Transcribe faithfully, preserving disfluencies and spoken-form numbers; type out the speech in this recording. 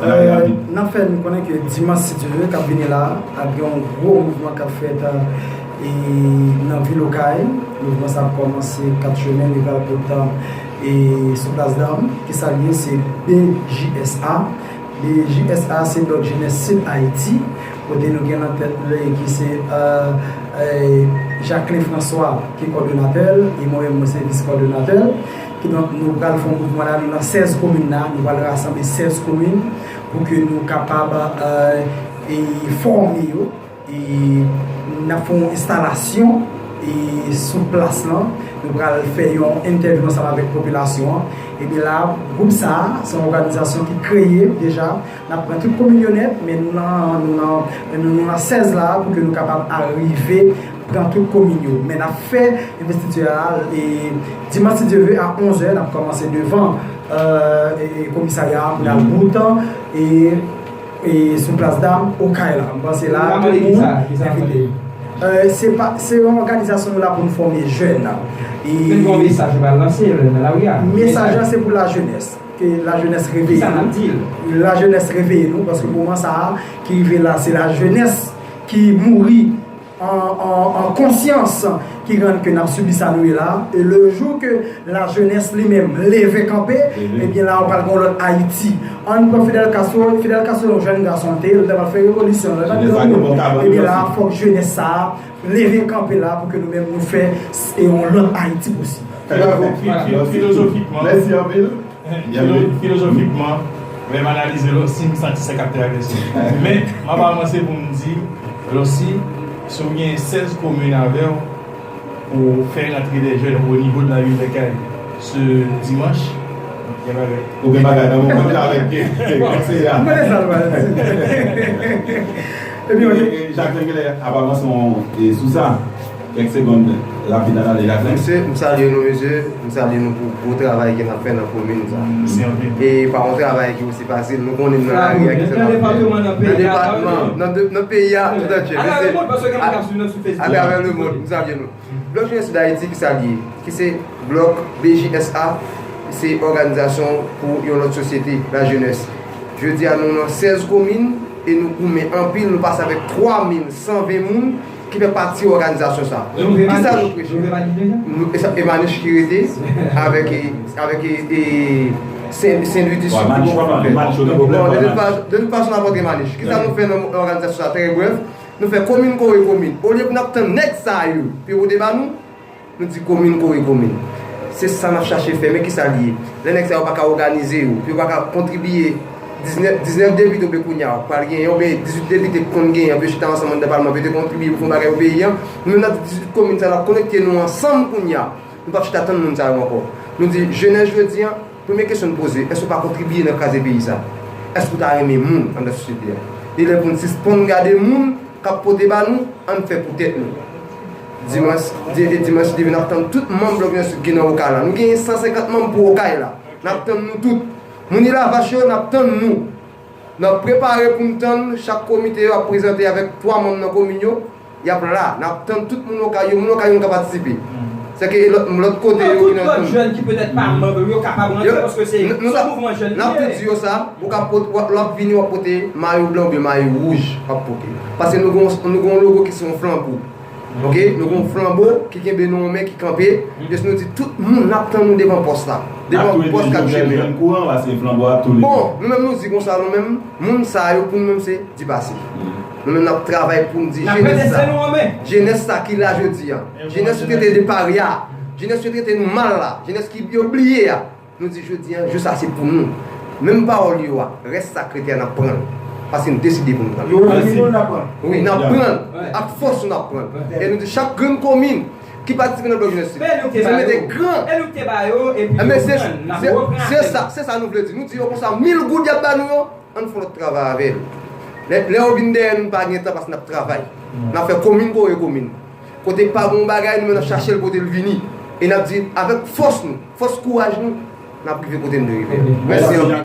N ap fè nou konnen ke dimanch, si Dye vle, k ap vini la, ap gen yon gwo mouvman k ap fèt e, nan vil Okay. Mouvman sa ap kòmanse kat Jemè, li pral bout e, sou Plas Dam. Kisa l ye? Se B J S A. B J S A se Blòk Jenès Sid Ayiti, kote nou gen nan tèt li ki se e, Jacquelin François ki kòdonatè l, e mwen menm mwen se vis kòdonatè l. Kidonk, nou pral fè yon mouvman la, nou nan sèz komin la, nou pral rasanble sèz komin pou ke nou kapab e, e, fòme yo. E, n ap fè yon enstalasyon e, sou plas lan. Nou pral fè yon entèvyou ansanm avèk popilasyon an. Ebyen la, gwoup sa a, se yon òganizasyon ki kreye deja. N ap pran tout komin yo nèt, men nou nan, nou nan, nou, nou nan sèz la pou ke nou kapab arive pran tout komin yo. Men n ap fè envestiti a e, dimanch, si Dye vle, a onz è, n ap kòmanse devan e, e, komisarya a pou n al bout e, e, sou Plas Dam Okay la. M panse la, tout moun envite. E, se pa, se yon òganizasyon nou la pou n fòme jèn. E, mesaj la se pou lajenès. Ke lajenès reveye nou. Lajenès reveye nou, paske moman sa a ki rive la, se lajenès ki mouri an, an, an konsyans ki rann ke n ap sibi sa nou ye la. E le jou ke lajenès li menm leve kanpe, ebyen la, ou pral gen yon lòt Ayiti. Ann pran Fidel Castro, Fidel Castro yon jèn gason te, li te pral fè revolisyon nan ebyen la, fòk jenès sa a leve kanpe la pou ke nou menm nou fè s- e yon lòt Ayiti posib. Bravo. Filozofikman, mèsi anpil. Filozofikman, lè m analize l osi, m santi sa k ap travèse. Men, m ap avanse pou m di, Losi, si w gen sèz komin avè w pou fè rantre de jèn o nivo de la vil de Kay se dimanch, gen bagay. Ou gen bagay nan moman avèk konsèy a. M konnen sa l pral di. Ebyen, Jacquelin genlè ap avanse sou sa. Kèk segonn rapid ann ale, Jacquelin. Mesye, m salye nou, mesye. M salye nou pou gwo travay ke n ap fè nan komin sa. E pa yon travay ki osi fasil. Nou konnen nan lari a ki fè nan depatman, nan de- nan peyi a tout antye. Mesye, atravè lemond, m salye nou. Blòk Jenès Sid Ayiti, ki sa l ye? Ki se blòk B J S A, se òganizasyon pou yon lòt sosyete, lajenès. Jodi a, nou nan sèz komin e nou goumen anpil, nou pase avèk twa mil san ven moun ki fè pati òganizasyon sa. Kisa nou preche? Nou, e sa, e Manich ki rete avèk, e, avèk, e, e, Sen, Sen Lwi di Sid ki bon pou fè. Bon, de tout fa- de tout fason, n ap antre Manich. Kisa nou fè nan òganizasyon sa? Trè brèf, nou fè komin kore komin. Olye pou n ap tann nèg sa yo pou yo pote ba nou, nou di komin kore komin. Se sa n ap chache fè, men kisa l ye? Lè nèg sa yo pa ka òganize yo, pou yo pa ka kontribiye, diznèf, diznèf depite oubyen kounye a, pral genyen, oubyen dizuit depite ki konn genyen, pou yo chita ansanm anndan palman, pou yo te kontribiye pou fè yon bagay pou peyi a. Nou menm n ap di dizuit komin sa yo, n ap konekte nou ansanm kounye a. Nou p ap chita tann moun sa yo ankò. Nou di, jenès jodi a, premye kesyon n poze, èske w pa kontribiye nan kraze peyi sa? Èske w ta renmen moun anndan sosyete a? Li lè pou n sispann gade moun k ap pote ba nou, ann fè pou tèt nou. Dimanch, di- e dimanch ki vin, n ap tann tout manm Blòk Jenès Sid ki nan Okay la. Nou genyen san senkant manm pou Okay la. N ap tann nou tout. Moun Elavach yo, n ap tann nou. N ap prepare pou n tann, chak komite yo ap prezante avèk twa manm nan komin yo. Y ap la, n ap tann tout moun Okay yo, moun Okay yo nou ka patisipe. Sèke lòt, lòt kote yo ki nan tout lòt jèn ki petèt pa manm yo kapab rantre, paske se n- nou- se yon mouvman jèn n ap tou di yo sa, ou ka pot- w ap- l ap vini, w ap pote mayo blan oubyen mayo wouj, w ap pote. Paske nou gon, nou gon logo ki se yon flanbo. Ok? Nou gon flanbo ki kenbe nan yon men, ki kanpe. Jis nou di tout moun, n ap tann nou devan pòs la. Devan pòs kat Jemè. Bon, nou menm nou di konsa, nou menm, moun sa yo, pou nou menm, se di pase. Nou menm, n ap travay pou n di jenès sa. Jenès sa ki la jodi a. Jenès yo trete de parya. Jenès yo trete nou mal la. Jenès ki yo bliye a. Nou di jodi a, jou sa se pou nou. Menm pawòl yo a, rès sa k rete a n ap pran l. Paske n deside pou n pran l. Yo vini nou n ap pran l. Wi, n ap pran l. Ak fòs nou n ap pran l. E nou di chak grenn komin ki patisipe nan Blòk Jenès Sid, se mete gran. E nou te ba yo, epi yo pran l, n ap repran. Se sa, se sa nou vle di. Nou di yo konsa, mil goud y ap ba nou yo, ann fè lòt travay avè l. Lè, lè yo vin dèyè nou, pa gen tan paske n ap travay. N ap fè komin kore komin. Kote pa gen yon bagay, nou menm n ap chache l kote l vini. E n ap di, avèk fòs nou, fòs kouraj nou, n ap rive kote n dwe rive. Mèsi anpil.